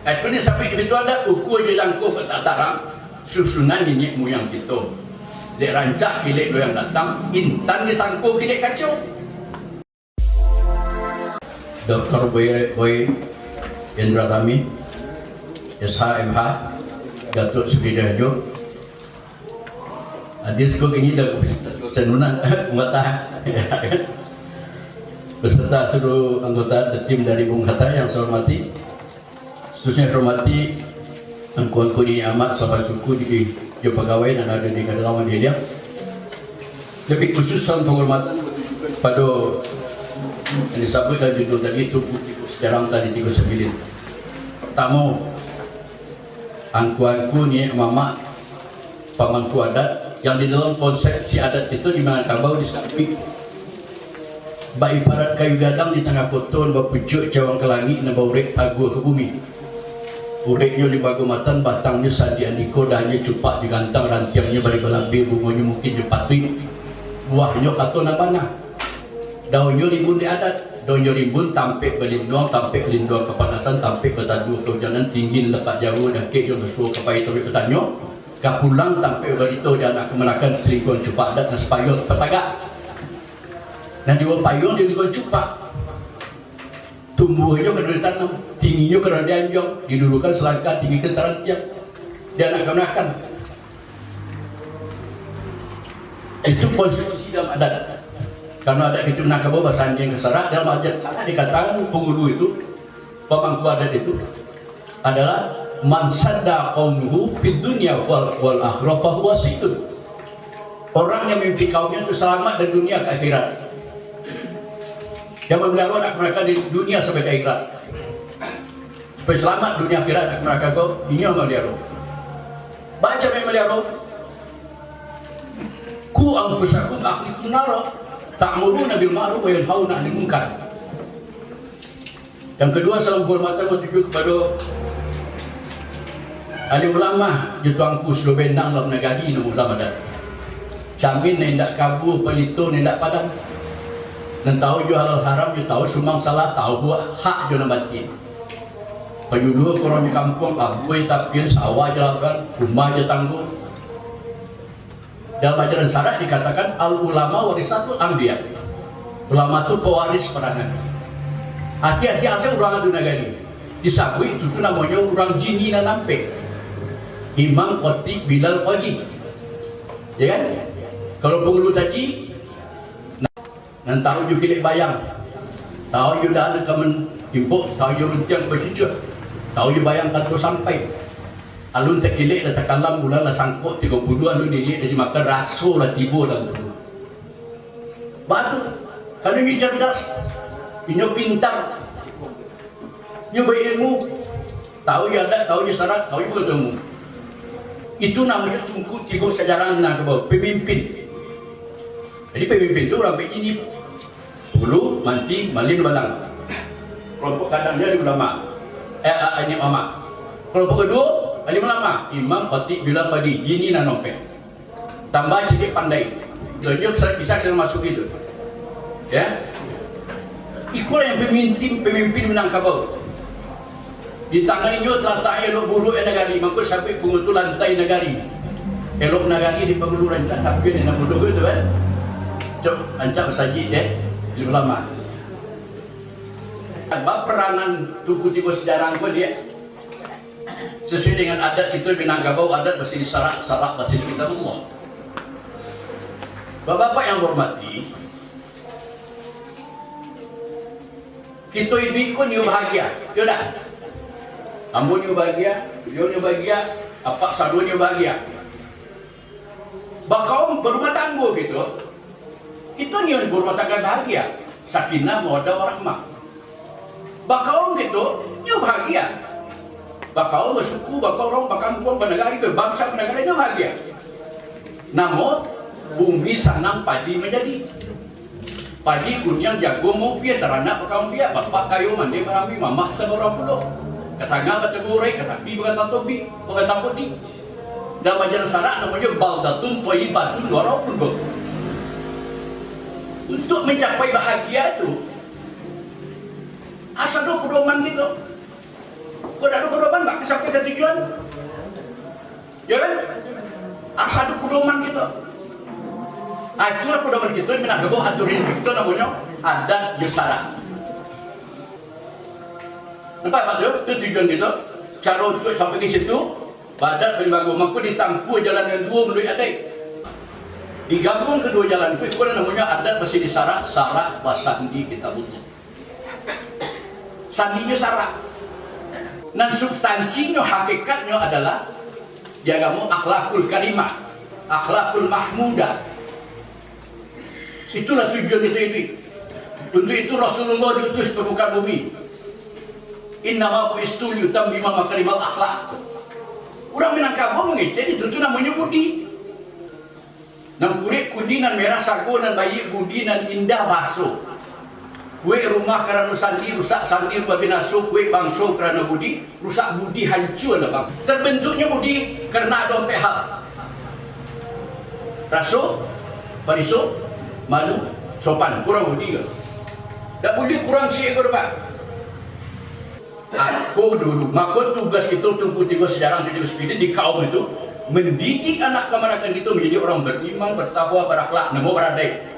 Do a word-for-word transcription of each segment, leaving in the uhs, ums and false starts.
Itu disabuik di pintu adat, ukua jo jangko kok tak tarang, susunan niniak muyang kito. Dek rancak kilek goyang datang, intan disangko kilek kaco. Doktor Boy, Boy Indra Tami, S H, M H, Datuk Seri Rajo, Adis ko kini dah sanunan, mata. Beserta seluruh anggota dan tim dari Bung Hatta yang saya hormati. Seterusnya hormati angku-angku niniak mamak, sahabat suku di, jo pagawai nan ado di Kadalawan Diliang. Lebih khusus salam penghormatan kepada yang disebut dan judul tadi, Tuanku Tigo Sejarah tadi, Tigo Sabilin. Pertama, angku-angku niniak mamak, pamangku adat, yang di dalam konsepsi adat kito di Minangkabau disabuik bak ibarat kayu gadang di tangah koto, nan bapucuak cawang ka langik, nan baurek paguah ka bumi. Ureknyo limbago matan, batangnyo sandiak andiko, dahnyo cupak jo gantang, rantiangnyo bari balabeh, bungonyo mungkin jo patuik, buahnyo kato nan bana. Daunnyo rimbun di adat, daunnyo rimbun tampek balinduang, tampek balinduang kapanasan, tampek batadu kaujanan, tinggi nan dapek jauah, dakek jo basuo kapai taruih batanyo, ka pulang tampek barito, jan nak kamanakan, di lingkuang cupak adat nan sapayuang sapatagak. Nan dibaok payuang di lingkuang cupak. Tumbuahnyo ka nan ditanam, tingginyo ka nan dianjuang, didulukan salangkah, tinggikan sarantiang. Jan nak kamanakan. Itu konstitusi dalam adat. Karano adat kito Minangkabau basandiang ka sarak, dalam adat sarak dikatakan pangulu itu, pamangku adat itu, adalah man sadda qaumuhu fid dunya wal, wal akhirah fahuwa sayyidun. Orang yang mamimpin kaumnya itu selamat dari dunia ke akhirat. Yang memelihara anak mereka di dunia sampai ke akhirat. Supaya selamat dunia akhirat anak mereka ko, inyo memelihara. Baco yang memelihara. Ku anfusakum ahlikum naro. Ta'muruna bil ma'ruf wa yanhauna 'anil munkar. Yang kedua, salam penghormatan batuju kepada alim ulama, jo tuanku Sudo Benang dalam nagari, namo ulama adat. Camin nan indak kabua, palito nan indak padam. Nan tahu jo halal haram, jo tahu sumang salah, tahu buah hak jo nan batin. Panyuluah ka urang di kampuang, kabua jo tapian, sawah jo labuan, rumah jo tanggo. Dalam ajaran sarak dikatakan, "Al ulama warisatul anbiya." Ulama tu pewaris para nabi. Asia-asia asal urang tu nagari. Disabuik tu, tu namonyo urang jini nan ampek. Imam, khatib, bilal, qadi. Ya kan? Kalau pangulu tadi, Nan tahu jo kilek bayang, tahu jo dahan ka maimpok, tahu jo runtiang ka bacucuak, tahu jo bayang ka sampai. Alun takilek lah takalam, bulan lah sangkok tigo puluah, alun diliek lah dimakan, raso lah tibo dalam tubuah. Batua, kalau inyo cerdas, inyo pintar, inyo bailmu, tahu jo adat, tahu jo sarak, tahu jo pangatahuan umum. Itu namonyo Tuanku Tigo Sejarah Minangkabau, pamimpin. Jadi pamimpin tu urang ampek jini. Pangulu, manti, malin, balang. Kelompok gadang jadi ulama. Eh, ah, ini ulama. Kelompok kaduo, alim ulama, imam, khatib, bilal, qadi, jini nan ampek. Tambah ciek pandai. Tunjuak kisah-kisah yang masuk itu. Ya. Ikolah yang pamimpin, pamimpin Minangkabau. Di tangan inyo talatak elok buruak nagari, mangko sabuik pangulu tu lantai nagari. Elok nagari di pangulu, rancak tapian nan bodoh tu kan. Cok, rancak masajik dek, di ulama. Baparanan Tuanku Tigo Sejarah ko dia. Sesuai dengan adat kito Minangkabau, adat basi di sarak, sarak basi di kitabullah. Bapak-bapak yang hormati, kito iduik ko nio bahagia, yo dak? Ambo nio bahagia, baliau nio bahagia, apak sado nio bahagia. Bakaum barumah tanggo kito, kito nio barumah tanggo bahagia, sakinah, mawaddah, warahmah. Bakaum kito nio bahagia. Bakaum, basuku, bakaum, bakampuang, banagari, babangsa, banagara nio bahagia. Namo, bumi sanang padi manjadi. Padi kuniang jaguang maupiah, taranak bakaumpiak, bapak kayo mandeh marami, mamak samo urang pulo. Ka tangah batanggurai, ka tapi bagantang topi, bagantang poti. Dalam ajaran sarak namonyo baldatun thayyibatun wa rabbun ghafur. Untuk mencapai bahagia tu, asa do pedoman kito. Kok dak ado pedoman, Tapi ka tujuan, ya kan? Harus ado pedoman kito. Ah, itulah pedoman kito, Minangkabau aturan kito namonyo adat jo syarak. Nampak, Pak, tu? Tu tujuan kito. Caro untuak sampai ka situ, baadat balimbago. Mangko ditampuah jalan nan duo malalui adaik. Digabuang kaduo jalan tu, iko namonyo adat basandi syarak, syarak basandi Kitabullah. Sandi jo syarak. Nan substansinyo, hakikatnyo adalah di agamo akhlakul karimah, akhlakul mahmudah. Itulah tujuan kito iduik. Untuak itu Rasulullah diutus ka muka bumi. "Innama bu'istu liutammima makarimal akhlak." Urang Minangkabau mangecek itu tu namonyo budi. Nan kulik kundi, nan merah sago, nan baiak budi, nan indah baso. Kuek rumah karano sandi, rusak sandi rumah binaso, kuek bangso karano budi, rusak budi, hancua lah bang. Terbentuknyo budi karano ado ampek hal. Raso, pariso, malu, sopan, kurang budi kan. Dak buliah kurang ciek ko, Pak. Ako dulu, mako tugas kito Tungku Tigo Sajarang Tujuh Spidin di kaum itu, mendidik anak kamanakan kito menjadi orang beriman, bertakwa, berakhlak, namo baradaik.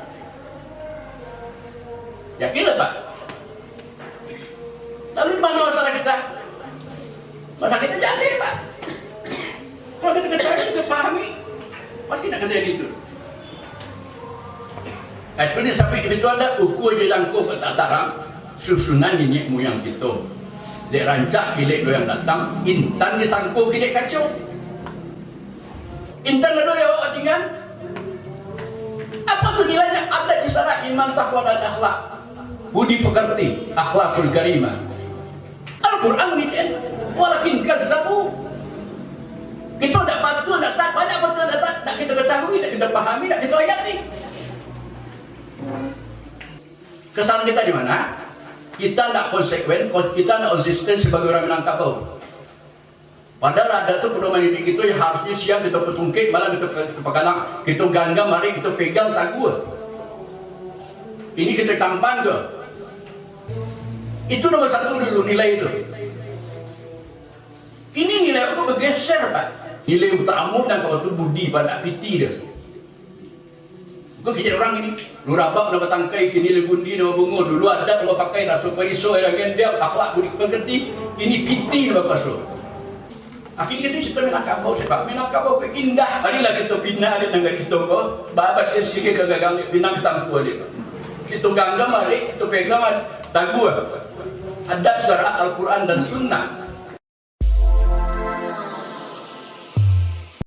Yakinlah, Pak. Lalu di mana masalah kita? Masalah kita jadi, Pak. Kalau kita ketahui, kita pahami, pasti nak terjadi itu. Tapi di samping itu ada ukua jo jangko ka tak tarang, susunan niniak muyang kito. Dek rancak kilek goyang datang, intan disangko kilek kaco. Intan ado di awak tinggal. Apa tu nilainya? Ada di sana iman, takwa, dan akhlak. Budi pekerti, akhlakul karimah. Al-Quran mangecek, "Walakin kazzabu." Kito ndak patuah, ndak taat, banyak patuah ndak taat, ndak kito ketahui, ndak kito pahami, ndak kito ayati. Kesalahan kita di mana? Kita ndak konsekuen, kon-, kita ndak konsisten sebagai orang Minangkabau. Padahal adat tu pedoman iduik kito yang harusnyo siang kito patungkek, malam kito ka-, kito pagalang, kito ganggam, mari kito pegang taguah. Ini kito tampan tu. Itu nomor satu dulu nilai tu. Kini nilai tu bergeser, Pak. Nilai utama nan kau tu budi, Pak, ndak piti dah. Bukan kecek urang ini. Lurabak nan batangkai, kini lai gundi nan babungo. Dulu adat nan bapakai, raso pariso, ayam gendiang, akhlak budi pekerti, kini piti nan bakuaso. Akhirnya tu cerita Minangkabau, sebab Minangkabau tu indah. Marilah kito pindah, dek nangga kito ko, babat dia sini ka gagang, dek pindah ka tampuah dia. Kito ganggam, dek, kito pegang, taguah. Adat, syarak, Al-Quran, dan Sunnah.